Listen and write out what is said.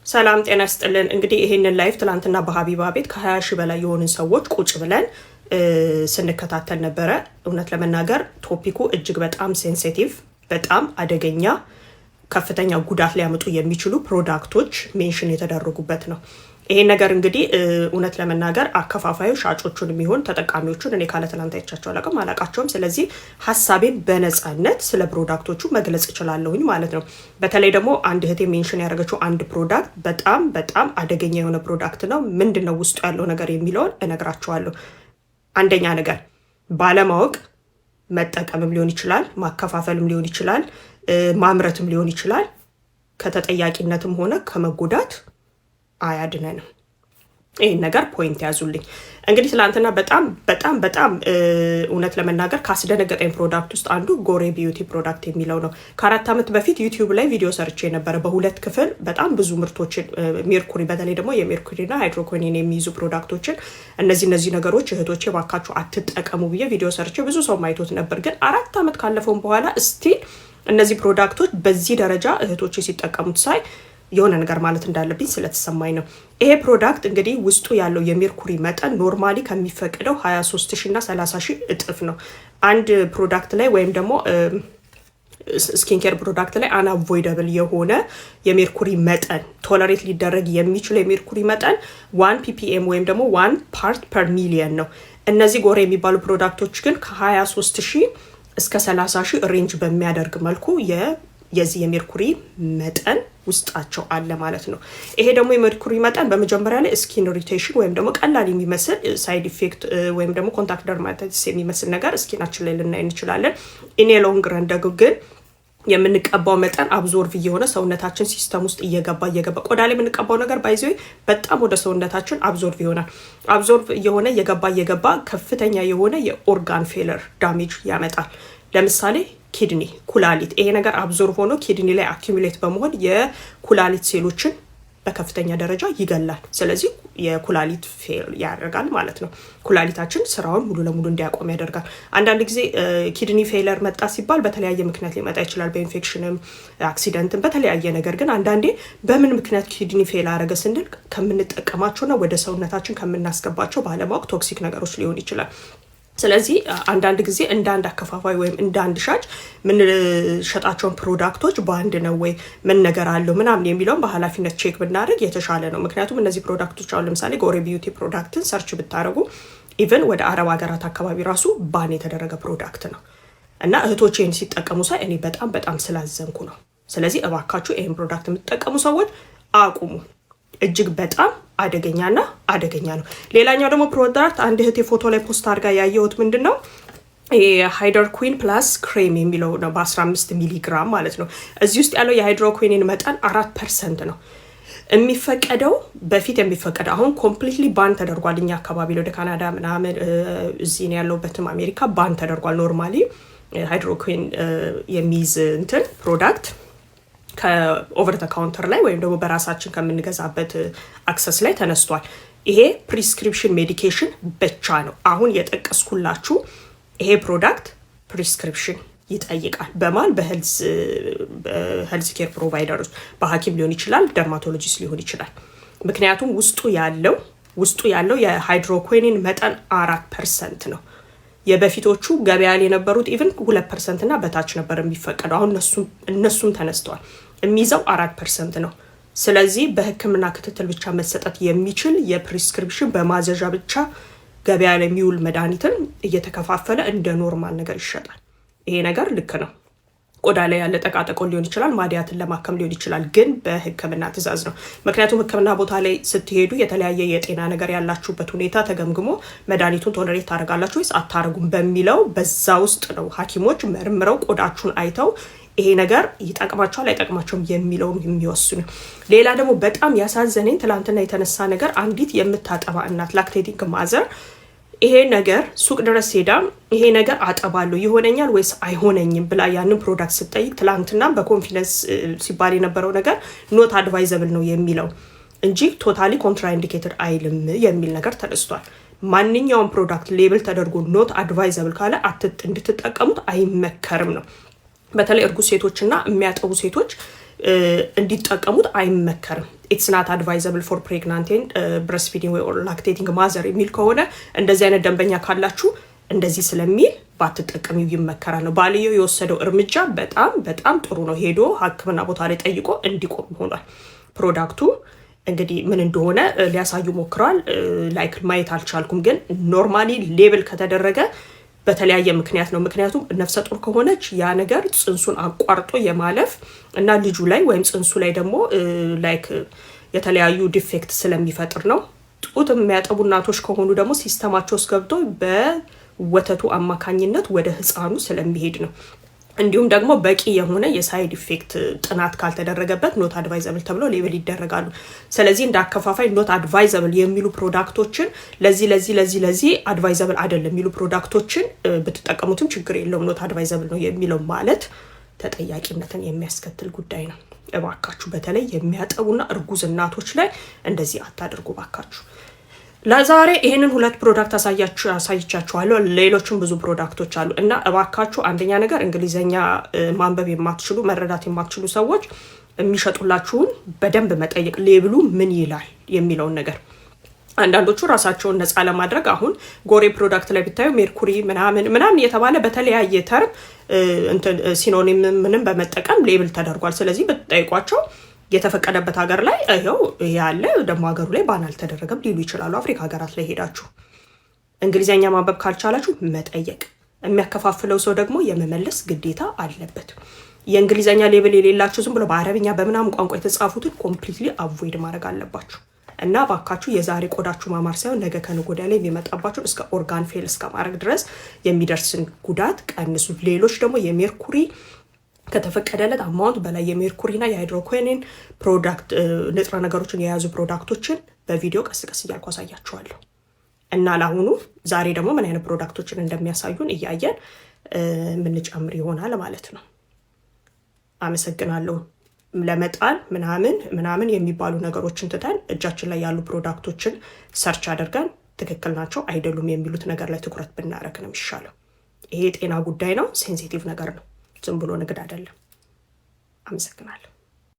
ሰላም ጤና ይስጥልን። እንግዲህ ይሄንን live ትላንትና በሀቢባ ቤት ከ20 ሺህ በላይ የሆንን ሰዎች ቁጭ ብለን ስንከታተል ነበረ። እውነት ለመናገር topic ኩ እጅግ በጣም sensitive፣ በጣም አደገኛ፣ ከፍተኛ ጉዳት ሊያመጡ የሚችሉ product ኦች mention የተደረጉበት ነው። ይሄን ነገር እንግዲህ እውነት ለመናገር አከፋፋዩ ሻጮቹን የሚሆን ተጠቃሚዎቹን እኔ ካለ ትላንት አይቻቸው አላውቅም፣ አላውቃቸውም። ስለዚህ ሀሳቤን በነፃነት ስለ product ኦቹ መግለጽ እችላለሁኝ ማለት ነው። በተለይ ደግሞ አንድ እህቴ mention ያደረገችው አንድ product በጣም በጣም አደገኛ የሆነ product ነው። ምንድን ነው ውስጡ ያለው ነገር የሚለውን እነግራችኋለሁ። አንደኛ ነገር ባለማወቅ መጠቀምም ሊሆን ይችላል፣ ማከፋፈልም ሊሆን ይችላል፣ ማምረትም ሊሆን ይችላል። ከተጠያቂነትም ሆነ ከመጎዳት አያድነንም። ይህን ነገር point ያዙልኝ። እንግዲህ ትላንትና በጣም በጣም በጣም እውነት ለመናገር ካስደነገጠኝ product ውስጥ አንዱ ጎሬ Beauty product የሚለው ነው። ከ4 ዓመት በፊት YouTube ላይ ቪዲዮ ሰርቼ ነበረ በሁለት ክፍል፣ በጣም ብዙ ምርቶችን ሜርኩሪ፣ በተለይ ደግሞ የ mercury ና hydroquinone የሚይዙ product ኦችን፣ እነዚህ ነገሮች እህቶቼ ባካችሁ አትጠቀሙ ብዬ ቪዲዮ ሰርቼ ብዙ ሰው አይቶት ነበር። ግን 4 ዓመት ካለፈውን በኋላ still እነዚህ product ኦች በዚህ ደረጃ እህቶቼ ሲጠቀሙት ሳይ የሆነ ነገር ማለት እንዳለብኝ ስለተሰማኝ ነው። ይሄ product እንግዲህ ውስጡ ያለው የሜርኩሪ መጠን normally ከሚፈቅደው 23 ሺ እና 30 ሺህ እጥፍ ነው። አንድ product ላይ ወይም ደግሞ skincare product ላይ unavoidable የሆነ የሜርኩሪ መጠን፣ tolerate ሊደረግ የሚችለው የሜርኩሪ መጠን 1 ppm ወይም ደግሞ 1 part per million ነው። እነዚህ ጎሬ የሚባሉ product ኦች ግን ከ23 ሺህ እስከ 30 ሺህ range በሚያደርግ መልኩ የዚህ የሜርኩሪ መጠን ውስጣቸው አለ ማለት ነው። ይሄ ደግሞ የሜርኩሪ መጠን በመጀመሪያ ላይ skin irritation ወይም ደግሞ ቀላል የሚመስል side effect ወይም ደግሞ contact dermatitis የሚመስል ነገር skin ኣችን ላይ ልናይ እንችላለን። In long run ግን የምንቀባው መጠን absorb እየሆነ ሰውነታችን system ውስጥ እየገባ እየገባ፣ ቆዳ ላይ የምንቀባው ነገር by the way በጣም ወደ ሰውነታችን absorb ይሆናል። Absorb እየሆነ እየገባ እየገባ ከፍተኛ የሆነ የ organ failure damage ያመጣል። ለምሳሌ kidney፣ ኩላሊት፣ ይሄ ነገር absorb ሆኖ kidney ላይ accumulate በመሆን የኩላሊት ሴሎችን በከፍተኛ ደረጃ ይገላል። ስለዚህ የኩላሊት fail ያደርጋል ማለት ነው። ኩላሊታችን ስራውን ሙሉ ለሙሉ እንዲያቆም ያደርጋል። አንዳንድ ጊዜ kidney failure መጣ ሲባል በተለያየ ምክንያት ሊመጣ ይችላል። በ infection ም፣ accident ም፣ በተለያየ ነገር። ግን አንዳንዴ በምን ምክንያት kidney fail አደረገ ስንል ከምንጠቀማቸውና ወደ ሰውነታችን ከምናስገባቸው ባለማወቅ toxic ነገሮች ሊሆን ይችላል። ስለዚህ አንዳንድ ጊዜ እንደ አንድ አከፋፋይ ወይም እንደ አንድ ሻጭ የምንሸጣቸውን product ኦች በአንድ ነው ወይ፣ ምን ነገር አለው ምናምን የሚለውን በኃላፊነት check ብናደርግ የተሻለ ነው። ምክንያቱም እነዚህ product ኦች አሁን ለምሳሌ ጎሬ Beauty product ን search ብታደርጉ even ወደ አረብ ሀገራት አካባቢ ራሱ ban የተደረገ product ነው እና እህቶቼ ይህን ሲጠቀሙ ሳይ እኔ በጣም በጣም ስላዘንኩ ነው። ስለዚህ እባካችሁ ይህን product የምትጠቀሙ ሰዎች አቁሙ። እጅግ በጣም አደገኛና አደገኛ ነው። ሌላኛው ደግሞ product አንድ እህቴ ፎቶ ላይ post አድርጋ ያየሁት ምንድን ነው? Hydroquinone plus cream የሚለው ነው፣ በ15 ሚሊግራም ማለት ነው። እዚህ ውስጥ ያለው የ hydroquinone መጠን 4% ነው። የሚፈቀደው፣ በፊት የሚፈቀደው፣ አሁን completely ban ተደርጓል። እኛ አካባቢ ወደ ካናዳ ምናምን፣ እዚህ ያለሁበትም አሜሪካ ban ተደርጓል። Normally hydroquinone የሚይዝ እንትን product ከ over the counter ላይ ወይም ደግሞ በራሳችን ከምንገዛበት access ላይ ተነስቷል። ይሄ prescription medication ብቻ ነው። አሁን የጠቀስኩላችሁ ይሄ product prescription ይጠይቃል። በማን? በ health care provider ኦች፣ በሐኪም ሊሆን ይችላል፣ dermatologist ሊሆን ይችላል። ምክንያቱም ውስጡ ያለው የ hydroquinone መጠን 4% ነው። የበፊቶቹ ገበያ ላይ የነበሩት even 2% እና በታች ነበር የሚፈቀደው። አሁን እነሱም ተነስተዋል። የሚይዘው 4% ነው። ስለዚህ በሕክምና ክትትል ብቻ መሰጠት የሚችል፣ የ prescription በማዘዣ ብቻ ገበያ ላይ የሚውል መድኃኒትን እየተከፋፈለ እንደ normal ነገር ይሸጣል። ይሄ ነገር ልክ ነው። ቆዳ ላይ ያለ ጠቃጠቆ ሊሆን ይችላል፣ ማዲያትን ለማከም ሊሆን ይችላል፣ ግን በሕክምና ትዕዛዝ ነው። ምክንያቱም ሕክምና ቦታ ላይ ስትሄዱ የተለያየ የጤና ነገር ያላችሁበት ሁኔታ ተገምግሞ መድኃኒቱን tolerate ታደርጋላችሁ ወይስ አታደርጉም በሚለው በዛ ውስጥ ነው ሐኪሞች መርምረው ቆዳችሁን አይተው ይሄ ነገር ይጠቅማቸዋል አይጠቅማቸውም የሚለውን የሚወስኑ። ሌላ ደግሞ በጣም ያሳዘነኝ ትላንትና የተነሳ ነገር፣ አንዲት የምታጠባ እናት፣ lactating mother፣ ይሄ ነገር ሱቅ ድረስ ሄዳ ይሄ ነገር አጠባለሁ ይሆነኛል ወይስ አይሆነኝም ብላ ያንን product ስትጠይቅ፣ ትላንትና በ confidence ሲባል የነበረው ነገር not advisable ነው የሚለው እንጂ totally contraindicated አይልም የሚል ነገር ተነስቷል። ማንኛውም product label ተደርጎ not advisable ካለ እንድትጠቀሙት አይመከርም ነው። በተለይ እርጉዝ ሴቶችና የሚያጠቡ ሴቶች እንዲጠቀሙት አይመከርም። "It's not advisable for pregnant and breastfeeding ወይ lactating mother" የሚል ከሆነ፣ እንደዚህ አይነት ደንበኛ ካላችሁ እንደዚህ ስለሚል ባትጠቀሚው ይመከራል ነው። ባልየው የወሰደው እርምጃ በጣም በጣም ጥሩ ነው። ሄዶ ሕክምና ቦታ ላይ ጠይቆ እንዲቆም ሆኗል። Product ኡ እንግዲህ ምን እንደሆነ ሊያሳዩ ሞክረዋል። Like ማየት አልቻልኩም፣ ግን normally label ከተደረገ በተለያየ ምክንያት ነው። ምክንያቱም ነፍሰ ጡር ከሆነች ያ ነገር ጽንሱን አቋርጦ የማለፍ እና ልጁ ላይ ወይም ጽንሱ ላይ ደግሞ like የተለያዩ defect ስለሚፈጥር ነው። ጡት የሚያጠቡ እናቶች ከሆኑ ደግሞ system ኣቸው ውስጥ ገብቶ በወተቱ አማካኝነት ወደ ህፃኑ ስለሚሄድ ነው። እንዲሁም ደግሞ በቂ የሆነ የ side effect ጥናት ካልተደረገበት not advisable ተብሎ label ይደረጋሉ። ስለዚህ እንደ አከፋፋይ not advisable የሚሉ product ኦችን፣ ለዚህ ለዚህ ለዚህ ለዚህ advisable አይደለም የሚሉ product ኦችን ብትጠቀሙትም ችግር የለውም፣ not advisable ነው የሚለው ማለት ተጠያቂነትን የሚያስከትል ጉዳይ ነው። እባካችሁ በተለይ የሚያጠቡና እርጉዝ እናቶች ላይ እንደዚህ አታድርጉ እባካችሁ። ለዛሬ ይህንን ሁለት product አሳይቻችኋለሁ። ሌሎችም ብዙ product ኦች አሉ እና እባካችሁ አንደኛ ነገር እንግሊዘኛ ማንበብ የማትችሉ፣ መረዳት የማትችሉ ሰዎች የሚሸጡላችሁን በደንብ መጠየቅ፣ label ኡ ምን ይላል የሚለውን ነገር። አንዳንዶቹ ራሳቸውን ነፃ ለማድረግ አሁን ጎሬ product ላይ ብታዩ ሜርኩሪ ምናምን ምናምን እየተባለ በተለያየ term synonym ምንም በመጠቀም label ተደርጓል። ስለዚህ ብትጠይቋቸው የተፈቀደበት ሀገር ላይ ይኸው ያለ ደግሞ ሀገሩ ላይ ban አልተደረገም ሊሉ ይችላሉ። አፍሪካ ሀገራት ላይ ሄዳችሁ እንግሊዝኛ ማንበብ ካልቻላችሁ መጠየቅ፣ የሚያከፋፍለው ሰው ደግሞ የመመለስ ግዴታ አለበት። የእንግሊዝኛ label የሌላቸው፣ ዝም ብሎ በአረብኛ በምናምን ቋንቋ የተጻፉትን completely avoid ማድረግ አለባችሁ። እና ባካችሁ የዛሬ ቆዳችሁ ማማር ሳይሆን ነገ ከነገ ወዲያ ላይ የሚመጣባችሁን እስከ organ fail እስከ ማድረግ ድረስ የሚደርስን ጉዳት ቀንሱ። ሌሎች ደግሞ የሜርኩሪ፣ ከተፈቀደለት amount በላይ የ mercury ና የ hydroquinone product ንጥረ ነገሮችን የያዙ product ኦችን በቪዲዮ ቀስ ቀስ እያልኩ አሳያችኋለሁ። እና ለአሁኑ ዛሬ ደግሞ ምን አይነት product ኦችን እንደሚያሳዩን እያየን የምንጨምር ይሆናል ማለት ነው። አመሰግናለሁ። ለመጣል ምናምን ምናምን የሚባሉ ነገሮችን ትተን እጃችን ላይ ያሉ product ኦችን search አድርገን ትክክል ናቸው አይደሉም የሚሉት ነገር ላይ ትኩረት ብናደርግ ነው የሚሻለው። ይሄ የጤና ጉዳይ ነው፣ sensitive ነገር ነው። ዝም ብሎ ንግድ አይደለም። አመሰግናለሁ።